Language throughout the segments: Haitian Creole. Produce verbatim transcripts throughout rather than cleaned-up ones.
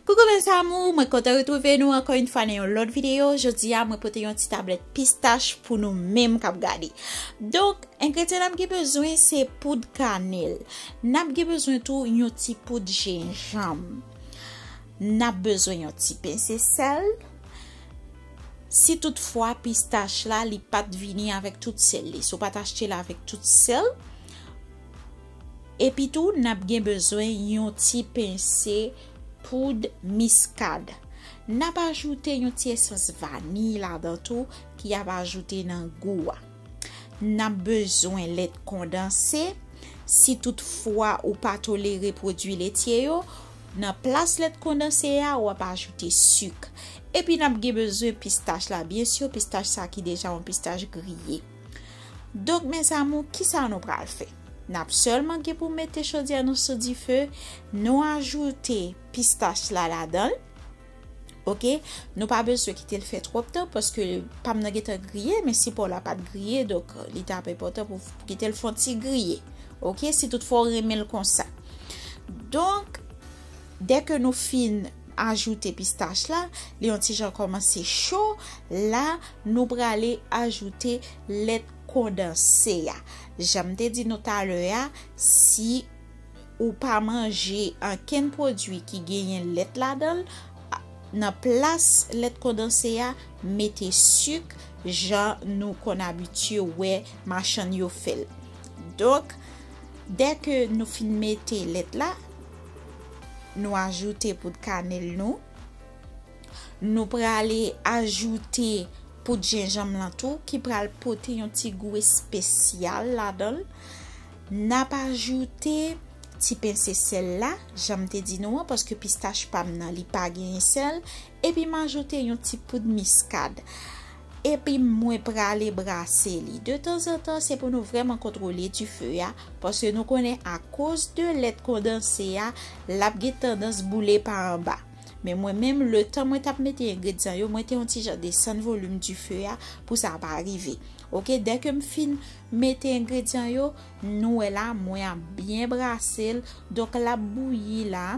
Koukou mes amours, mwen kontan retwouve nou ankò yon fwa nan yon lòt videyo. Jodi a mwen pote yon ti tablèt pistach pou nou menm k ap gade. Donk, engredyan n ap gen bezwen se poud kanèl. N ap gen bezwen tou yon ti poud jenjanm. N ap bezwen yon ti pense sèl. Si toutfwa pistach la li pa t vini avèk tout sèl li, si w pa t achte l avèk tout sèl, epi tou n ap gen bezwen yon ti pense poud miskad. N ap ajoute yon ti esans vaniy ladan tou ki ap ajoute nan gou a. N ap bezwen lèt kondanse. Si toutfwa ou pa tolere pwodui letye yo, nan plas lèt kondanse a, w ap ajoute sik. Epi n ap gen bezwen pistach la, byen si, pistach sa ki deja yon pistach griye. Donk, mes amours, kisa nou pral fè? N ap sèlman gen pou mete chodyè nou sou dife, nou ajoute pistach la ladan l. Oke, nou pa bezwen kite l fè twòp tan paske pa m nan gentan griye, men sipò la pa t griye, donk li t ap enpòtan pou, pou kite l fè yon ti griye. Oke, si toutfwa w renmen l konsa. Donk, dèke nou fin ajoute pistach la, li yon ti jan kòmanse cho, la nou prale ajoute lèt kondanse a. Jan m te di nou talè a, si ou pa manje ankenn pwodui ki genyen lèt ladan l, nan plas lèt kondanse a, mete sik jan nou konn abitye wè machann yo fè l. Donk, dèke nou fin mete lèt la, nou ajoute poud kanèl nou. Nou prale ajoute poud jenjanm lan tou, ki pral pote yon ti gou espesyal ladan l. N ap ajoute ti pense sèl la, jan m te di nou an, paske pistach pa m nan, li pa genyen sèl. Epi m ajoute yon ti poud miskad. Epi mwen prale brase li. De tanzantan, se pou nou vrèman kontwole dife a, paske nou konnen akoz de lèt kondanse a, l ap gen tandans boule pa anba. Men mwen menm, letan mwen t ap mete engredyan yo, mwen te yon ti jan desann volim dife a pou sa pa rive. Oke, dèke m fin mete engredyan yo, nou wè la, mwen ap byen brase l. Donk, l ap bouyi la.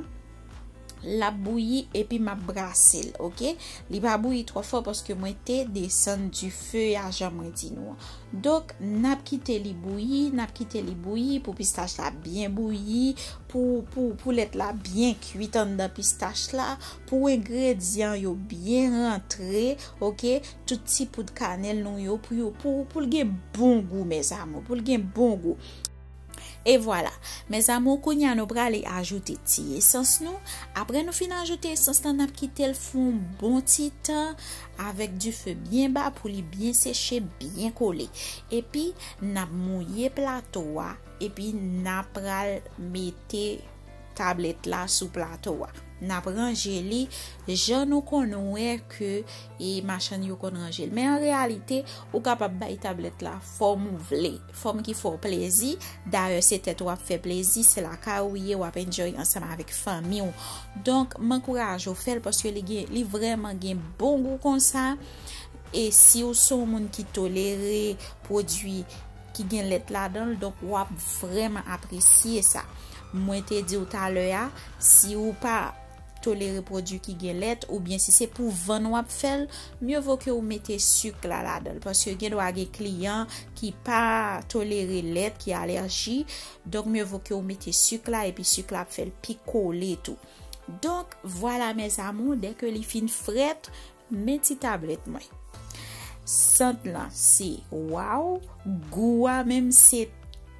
L ap bouyi epi m ap brase l, oke? Li pa bouyi twò fò paske mwen te desann dife a, jan mwen di nou an. Donk, n ap kite li bouyi, n ap kite li bouyi pou pistach la byen bouyi, pou, pou, pou lèt la byen kwit anndan pistach la, pou engredyan yo byen rantre, oke? Tout ti poud kanèl nou yo, pou yo, pou, pou l gen bon gou, mes amours, pou l gen bon gou. E vwala, mes amours, kounye a nou prale ajoute ti esans nou. Apre nou fin ajoute esans lan, n ap kite l fè yon bon ti tan avèk dife byen ba pou li byen seche, byen kole. Epi, n ap mouye plato a, epi n ap pral mete tablèt la sou plato a. N ap ranje li jan nou konn wè ke e machann yo konn ranje l. Men an reyalite, ou kapab bay tablèt la fòm ou vle, fòm ki fè w plezi. Dayè, se tèt ou ap fè plezi, se lakay ou ye, w ap enjoy ansanm avèk fanmi w. Donk, m ankouraje w fè l paske li gen, li vrèman gen bon gou konsa. E si w se yon moun ki tolere pwodui ki gen lèt ladan l, donk w ap vrèman apresye sa. Mwen te di w talè a, si w pa tolere pwodui ki gen lèt, oubyen si se pou vann w ap fè l, mye vo ke w mete sik la ladan l. Paske gen dwa gen kliyan ki pa tolere lèt, ki alèji, donk mye vo ke w mete sik la, epi sik la ap fè l pi kole tou. Donk, vwala, mes amours, dèke li fin frèt, men ti tablèt mwen. Sant lan se waw, gou a menm se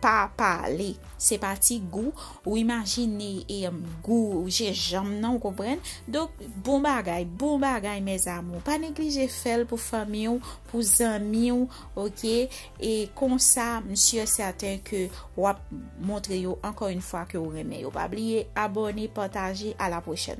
pa pale. Se pa ti gou, ou imajine e gou jenjanm nan, ou konprann? Donk, bon bagay, bon bagay, mes amours. Pa neglije fè l pou fanmi w, pou zanmi w, oke? E konsa, m si e sèten ke w ap montre yo ankò yon fwa ke w renmen yo. Pa bliye abòne, pataje, a la pwochèn.